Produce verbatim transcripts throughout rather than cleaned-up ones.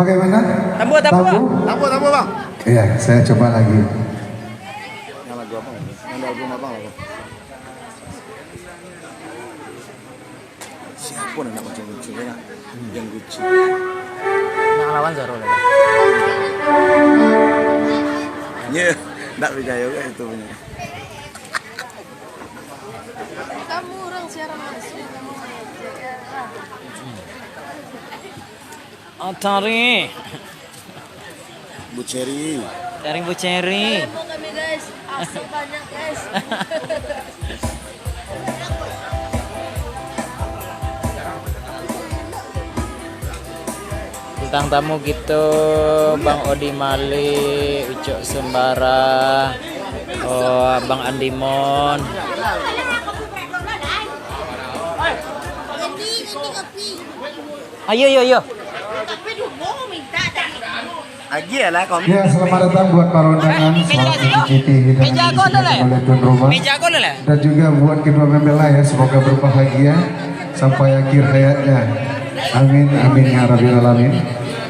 Bagaimana? Tambah, tambah. Tambah? Tambah, tambah, Bang. Iya, saya coba lagi. Yang lagu abang, yang di album abang lah, Bang. Siapa nak kucing-kucing, ya? Yang kucing. Nak lawan Zaro lah. Iya, ndak percaya kan itu punya. Kamu orang siaran langsung, kamu main. Atari. Bu Cherry. Dari Bu Cherry. Mau kami, guys. Asal banyak, guys. Bintang tamu gitu, Bang Odi Malik, Ucok Sumbara, oh, Bang Andimon. Ayo, yo, yo. Agiah lah kau. Ya, selamat datang buat para undangan, selamat mencicipi hidangan yang disediakan oleh tuan rumah. Dan juga buat kedua mempelai ya, semoga berbahagia sampai akhir hayatnya. Amin, amin ya rabbil alamin.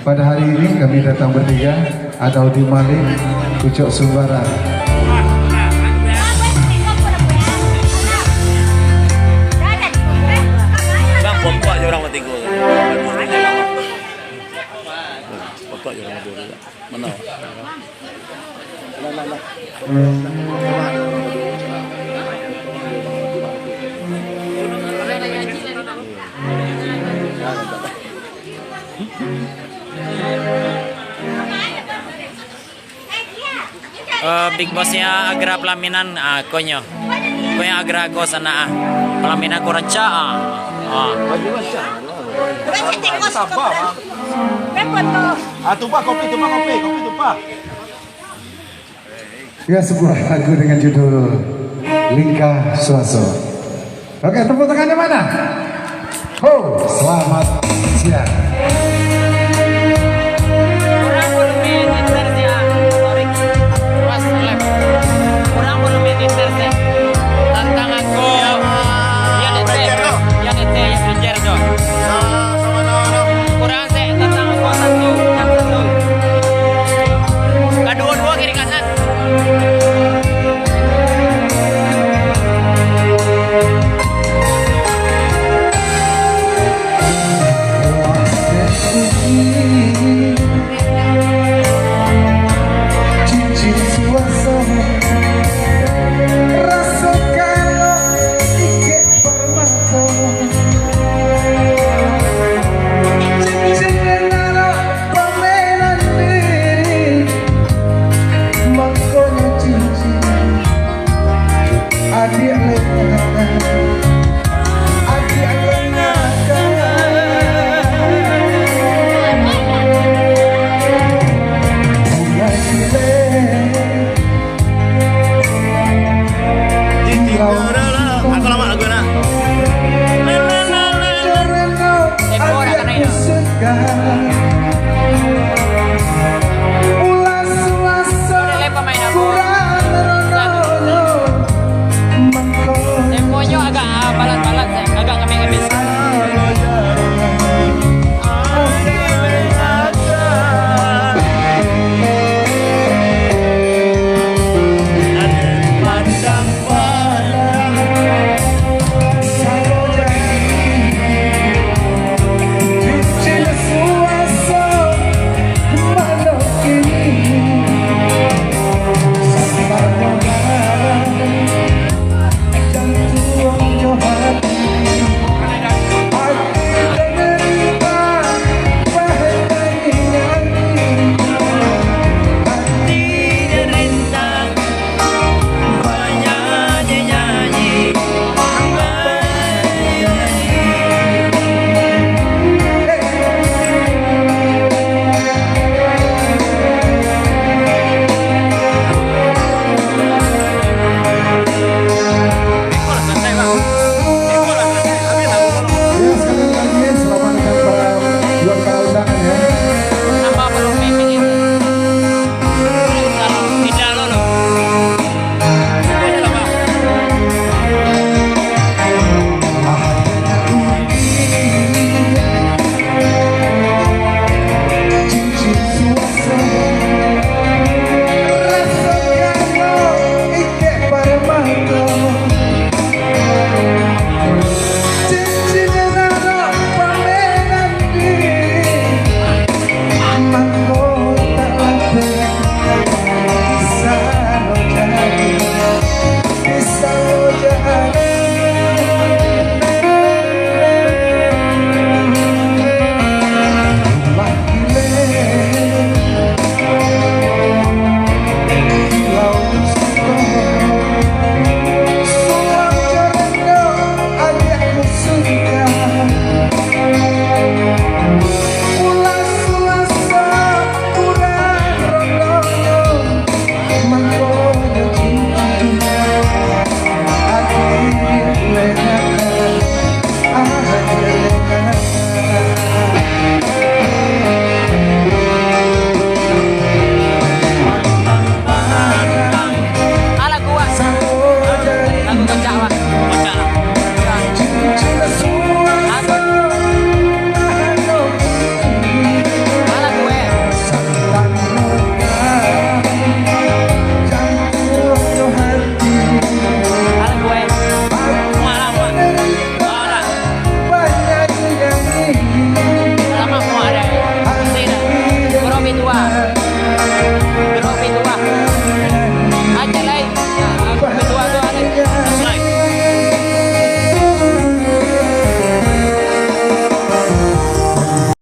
Pada hari ini kami datang bertiga, ada Odi Malik, Ucok Sumbara. Bang, buat-buat je orang bertiga. Bapak jangan bodoh, ya. Mana? Nah, nah, nah. Eh, Big Boss-nya Agra Pelaminan, ah, konyo. Konyo Agra ko sana, ah. Pelaminan ko rancak, ah. Ah. Ah, tumpah kopi, tumpah kopi, kopi tumpah. Ya, sebuah lagu dengan judul Lingkah Suaso. Oke, tepuk tangannya mana? Ho, selamat siang. Kurang volume intens ya. Sorry. Pas, left. Kurang volume intens ya. Tantang aku. Ya, D T. Ya, D T, ya, belajar tu. Kurang sih, tantang aku satu, satu. Kedua-dua kiri kanan. Makonyo cincin, adiak lengahkan, adiak lengahkan. Mulai kilen. Aku lama lagu nak. Tempo dah kena ya.